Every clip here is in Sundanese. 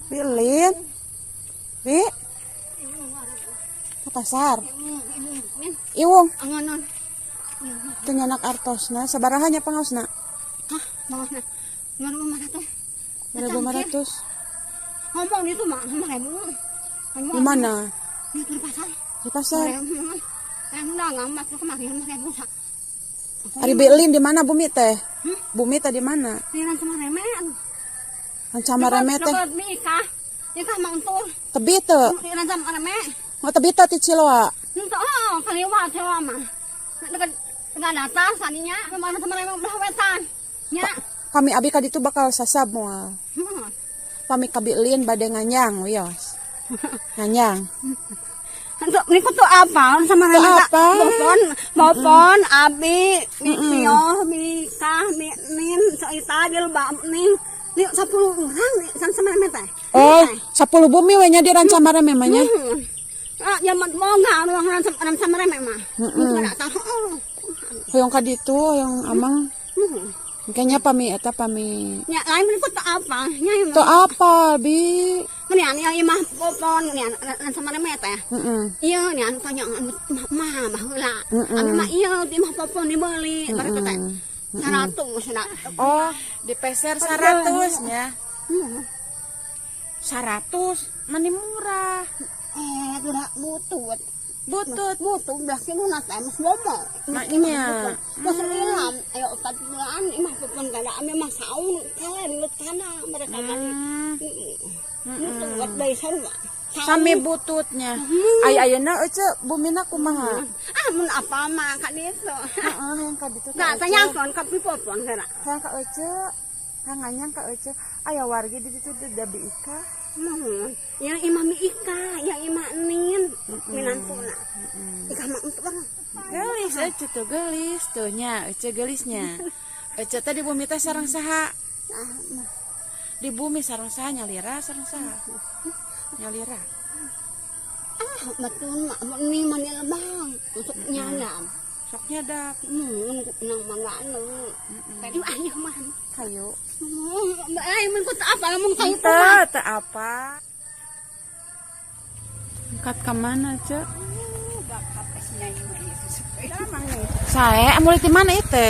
Bilin. Bi. Ke pasar. Iwung. Angonon. Teu nyanak artosna sabaraha nya pangaosna? Hah, pangaosna. 2.500. 2.500. Ngomong itu mah 5.000. Di mana? Di pasar. Di pasar. Dagang masuk kemari 5.000. Ari Bilin di mana bumi teh? Bumi teh di mana? Di Rancamareme. Rancamareme teh. Mi Ika. Ika mah untur. Tebi teu? Di Rancamareme. Oh, tebi teu ti Ciloa. Henteu, oh, kaliwat Ciloa mah. Dekat dekat atas tadinya, Rancamareme belah wetan. Nya. Kami abi ka ditu bakal sasab moal. Pami ka Bilin bade nganyang wios. Nganyang. Untuk niku tuh apa? Sama Tuh apa? Bopon, bopon, abi, mi Mio, mi Kah, mi Nin, Soita, Dilba, Ning. Ni 10 orang nih, sama sama teh. Oh, 10 bumi we nya di Rancamareme mah nya. Ah, ya mau nggak orang Rancamareme mah. Enggak tahu. Hoyong ka ditu, hoyong amang. Kayaknya pami eta pami. Ya, lain niku tuh apa? Nya Tuh apa, Bi? Nian yang imah popon nian Rancamareme teh. Iya, nian tanya mah baheula. Abi mah iya di mah popon dibeli, baru teh. 100 nah. Oh, dipeser 100 nya. 100 mani murah. Udah butut. Butut. Butut belah kini na teh mas bomo. Maknya. Mas ilam, ayo 4 bulan imah popon kada ame mah saun kalen lut kana mereka mani. Butut deui sarua. Sami bututnya. Ay ayeuna euceu bumina kumaha? Ah, mun apa mah ka ditu. Heeh, hayang ka ditu. Enggak tanyakeun ka pipopon heula. Hayang ka euceu. Hayang nganyang ka euceu. Aya wargi di ditu da Bi Ika. Yang imah Mi Ika, yang imah Nin, minantuna. Ika mah entur. Gelis euceu tuh gelis tuh nya, euceu gelisnya. Euceu teh di bumi teh sareng saha? Di bumi sareng saha nyalira sareng saha? Nyalira. Ah, betul mak ni mana lebang untuk nyadap. Sok nyadap. Nang mangga anu. Tadi ah ieu mah. Kayu. Lain mun ku apa lamun kayu Teu, teu apa. Angkat ka mana, Cek? Sae, mulai di mana itu?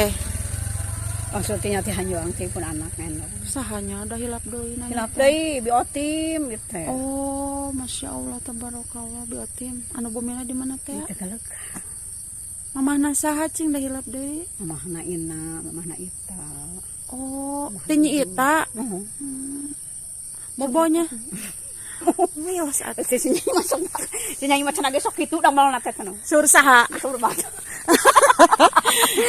Maksudnya ti hanjuang ti pun anak neno. Sahanya udah hilap deui nanya. Hilap deui biotim gitu teh. Oh, masya Allah tabarakallah biotim. Anu bumina di mana teh? Tegalega. Mamahna saha cing dah hilap deui? Mamahna Ina, mamahna Ita. Oh, teh Nyi Ita. Heeh. Bobonya. Wios atuh. Si Nyai mah sok. Si Nyai mah cenah ge sok kitu damelna teh cenah. Sur saha? Sur banget.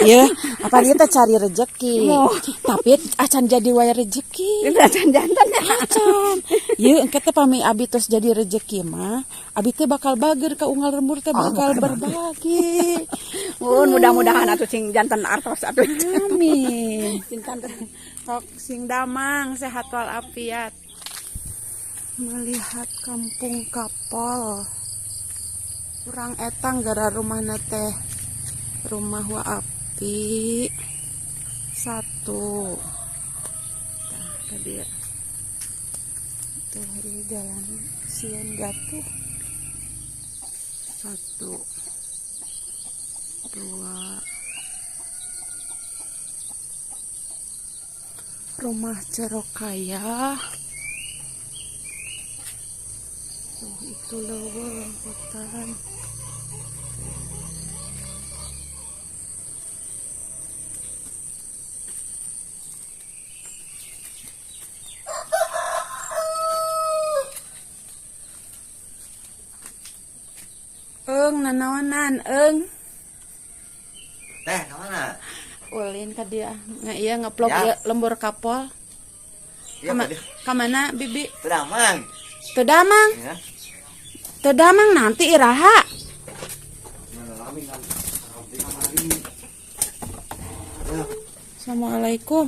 Ya, apa dia teh cari rezeki. Oh. Tapi acan jadi wae rezeki. Ini acan jantan ya. Acan. Ye, engke teh pami abi tos jadi rezeki mah, abi teh bakal bager ka unggal lembur teh bakal berbagi. Mun mudah-mudahan atuh sing jantan artos atuh. Amin. Sing jantan. Sok sing damang sehat walafiat. Melihat kampung Kapol. Kurang etang gara rumahna teh. Rumah wa api 1. Tah ka dieu. Tuh ieu jalan sieun jatuh. 1 2. Rumah Cerokaya. Tuh itu leuweung hutan. Eung nanaonan eung. Teh, ka mana? Ulin ka dia. Nggak iya ngeplok Ya. ya, lembur Kapol. Iya, Pak. Ka mana, Bibi? Teu damang. Teu damang. Ya. Teu damang nanti iraha. Assalamualaikum.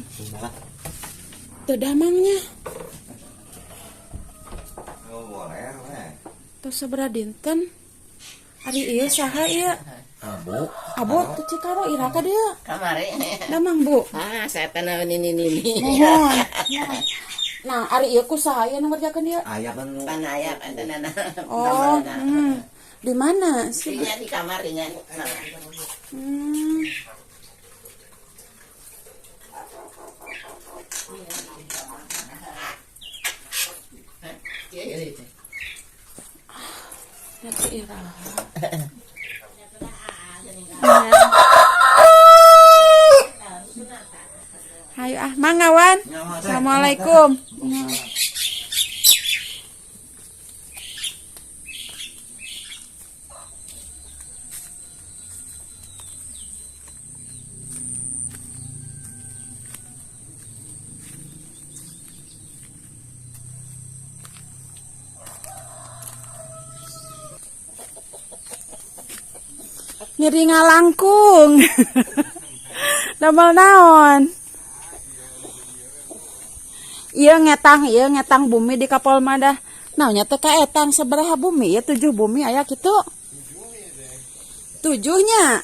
Teu damangnya. Oh, boleh, weh. Tos sabaraha dinten? Ari ieu saha ieu? Abu. Abu teu Cikaro iraha ka dieu? Kamari. Damang, Bu. Ah, saya tenang ini ini. Mohon. Nah, ari ieu ku saha ieu nu ngerjakeun ieu? Aya kan nu Pan aya pantenana. Oh, Di mana sih? Dinya di kamar dinya. Iya iya itu. Ngerti ira. Hayu ah, mangawan. Assalamualaikum. Ngiri ngalangkung. Damel naon? Ieu ngetang bumi di Kapol Madah. Naonnya teh kaetang sabaraha bumi? Ieu 7 bumi aya kitu. 7-nya.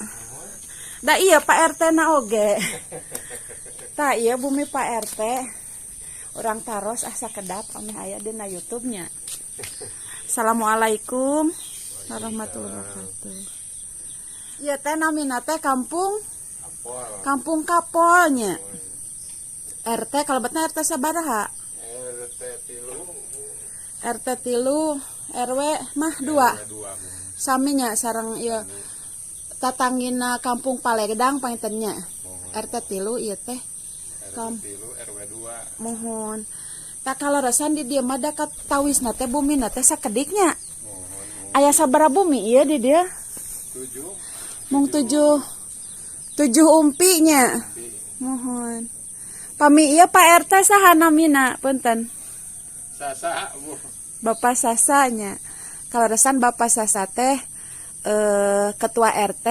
Da iya Pak RT na oge. Tah ieu bumi Pak RT. Urang taros asa kedap ameh aya dina YouTube-nya. Assalamualaikum warahmatullahi wabarakatuh. Ieu teh namina teh kampung Kapol. Kampung Kapolnya. RT kalebetna RT sabaraha? RT 3. RT 3, RW mah 2. 2. Saminya sareng ieu tatangina Kampung Paledang pangintennya. RT 3 ieu teh. RT 3 RW 2. Mohon. Tak kaleresan di dieu mah da katawisna teh bumina teh sakediknya. Mohon. Aya sabaraha bumi ieu di dieu? 7. Mung 7. 7 umpinya. Mohon. Pami ieu Pak RT saha namina punten? Sasa, Bu. Bapak Sasanya. Kaleresan Bapak Sasa teh ketua RT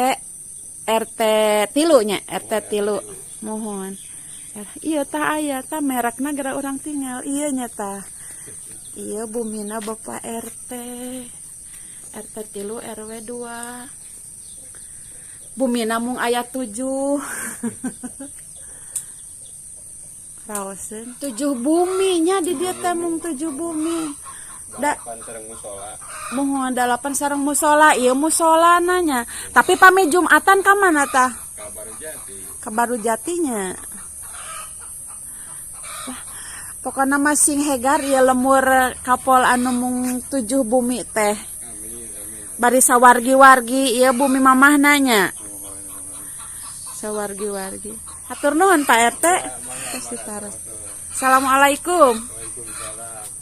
RT 3 nya, RT 3. Mohon. Iya tah aya tah merekna geura urang tinggal. Iya nya tah. Iya bumina Bapak RT. RT 3 RW 2. Bumina mung aya 7. Raoseun 7 buminya di dieu teh mung 7 bumi. Da 8 sareng musola. Mohon 8 sareng musola, ieu musola nanya. Tapi pami Jumatan ka mana tah? Ka Barujati. Ka Barujatinya. Wah, pokona mah sing hegar ieu lemur Kapol anu mung 7 bumi teh. Amin, amin. Bari sawargi-wargi ieu bumi mamah nanya. Sawargi-wargi. Hatur nuhun Pak RT. Kasih taros. Assalamualaikum. Waalaikumsalam.